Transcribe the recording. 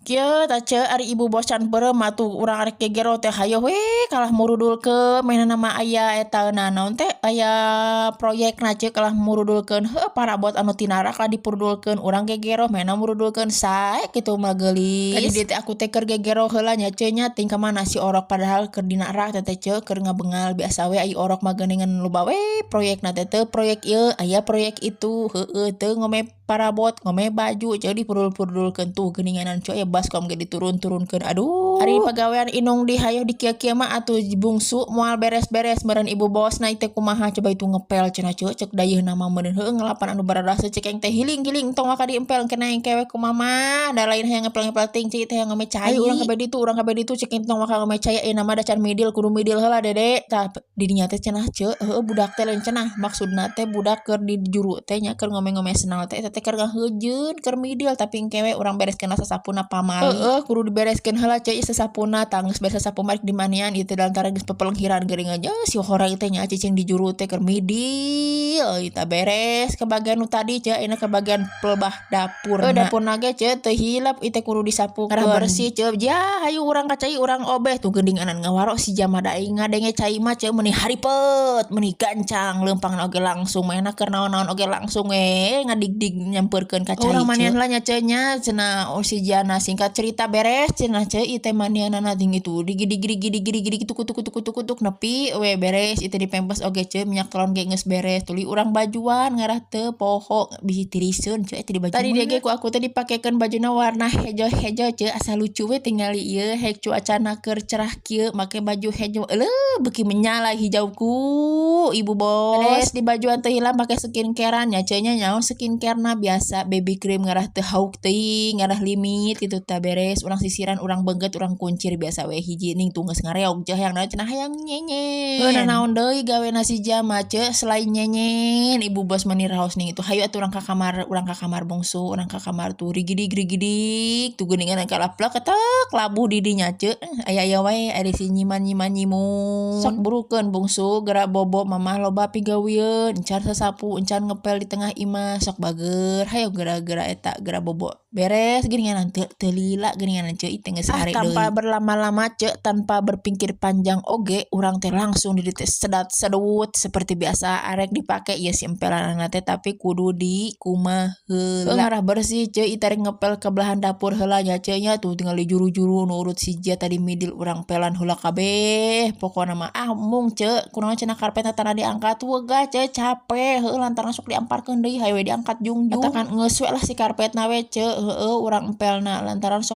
Kieu tah, Ceu, ari ibu bos can beureum atuh urang arek gegero teh hayoh we kalah murudulkeun. Manehna mah aya eta naon teh, aya proyekna, Ceu, kalah murudulkeun heuh parabot anu tinarak lah dipurudulkeun. Urang gegero, manehna murudulkeun, sae kitu mah geulis. Tadi dieu teh aku teh keur gegero heula nya, Ceu, nya, ting ka mana si orok, padahal keur dina rak teh, Ceu, keur ngabengal. Biasa we ai orok mah geuningan loba we proyekna teh, teu proyek ieu aya proyek itu, heueuh, teu ngome parabot, ngome baju, Ceu, dipurul-purudulkeun. Tuh geuninganan, Ceu, aya baskom ge diturun-turunkeun. Aduh, ari pagawean inung di hayoh di kieu-kieu mah atuh bungsu moal beres-beres meureun ibu bosna teh kumaha coba. Itu ngepel cenah, Ceu, cek dayeuhna mah meureun heueuh ngelapan anu baradasa. Cek aing teh hiling-hiling, tong waka diempel kena engke we ku mama, da lain hayang ngepel-ngepel ting, cai teh hayang ngome cai. Urang kabeh ditu, urang kabeh ditu, cek aing tong waka ngome cai, ayeuna mah da can midil, kudu midil heula, Dede. Tah, di dinya teh cenah, Ceu, heueuh budak teh lain cenah, maksudna teh budak keur di juru teh nya, keur ngome-ngome sendal teh eta teh keur ngaheujeun keur midil. Tapi engke we urang bereskeun sasapuna pamali, heueuh kudu dibereskeun heula, Ceu, sasapuna. Tah, geus beres sasapu mah rek dimandian ieu teh, lantaran geus pepelenghiran geuning aja si horeng teh nya, cicing di juru teh keur midil. Tah, beres ke bagian nu tadi, Ceu, ayeuna ke bagian pelbah dapurna. Dapurna ge, Ceu, teu hilap ieu teh kudu disapukeun bersih, Ceu. Ja, hayu urang ka cai, urang obeh. Tuh geuninganan ngawaro si jama, da aing ngadenge cai mah, Ceu, meuni haripet, meuni gancang leumpangna oge langsung, manehna keur naon-naon oge langsung we ngadigdig nyampeurkeun ka cai. Urang mandian heula nya, Ceu, nya, cenah. Oh, si Jana, singkat cerita beres cenah, Ceu, ieu teh mandianana ting itu digidig gidig gidig gidig kutuk kutuk kutuk kutuk nepi we beres. Ieu teh dipempes oge, Ceu, minyak telon ge geus beres, tuluy urang bajuan ngarah teu poho bisi tiriseun, Ceu, eta di baju. Tadi dia ge ku aku teh dipakekeun bajuna warna hejo-hejo, Ceu, asa lucu we tingali ieu hek cuacana keur cerah kieu make baju hejo, euleuh beuki menyala hijauku ibu bos. Beres di bajuan teu hilap make skincarean nya, Ceu, nya. Nyaho skincare-na, biasa baby cream ngarah teu hauk teuing, ngarah limit kitu. Tah, beres urang sisiran, urang beunggeut, urang kuncir biasa we hiji ning tuh geus ngareog, Ceu, hayang naon cenah, hayang nyenyen. Heuh, nanaon deui gawe si jama, Ceu, selain nyenyen? Ibu bos meni raos ning itu. Hayu atuh urang ka kamar, urang ka kamar bungsu, urang ka kamar. Tuh rigidig rigidig tuh geuningan kalaplak ketek labuh di dinya, Ceu. Aya-aya wae ari si nyiman nyiman nyimun. Sok burukeun, bungsu, geura bobo, mamah loba pigaweun, encan sasapu, encan ngepel di tengah imah. Sok bager, hayo geura-geura eta geura bobo. Beres geuningan teu teu lila geuningan, Ceu, teh geus Ah, sare tanpa deui. Berlama-lama, Ceu, tanpa berpikir panjang oge urang teh langsung di dieu teh sedat sedut seperti biasa arek dipake ieu si empelanana teh, tapi kudu di kumaha heula. Ngarah bersih, Ceu, ieu rek ngepel ke belahan dapur heula nya, Ceu, nya. Tuh tinggal di juru-juru nurut si Jia tadi midil, urang pelan heula kabeh. Pokona mah ah mung, Ceu, kunaon cenah karpetna tara diangkat? Wegah, Ceu, capek heueuh lantaran sok diamparkeun deui, hayu we diangkat jungjung. Katakan geus we lah si karpetna we, Ceu, heueuh urang empelna lantaran sok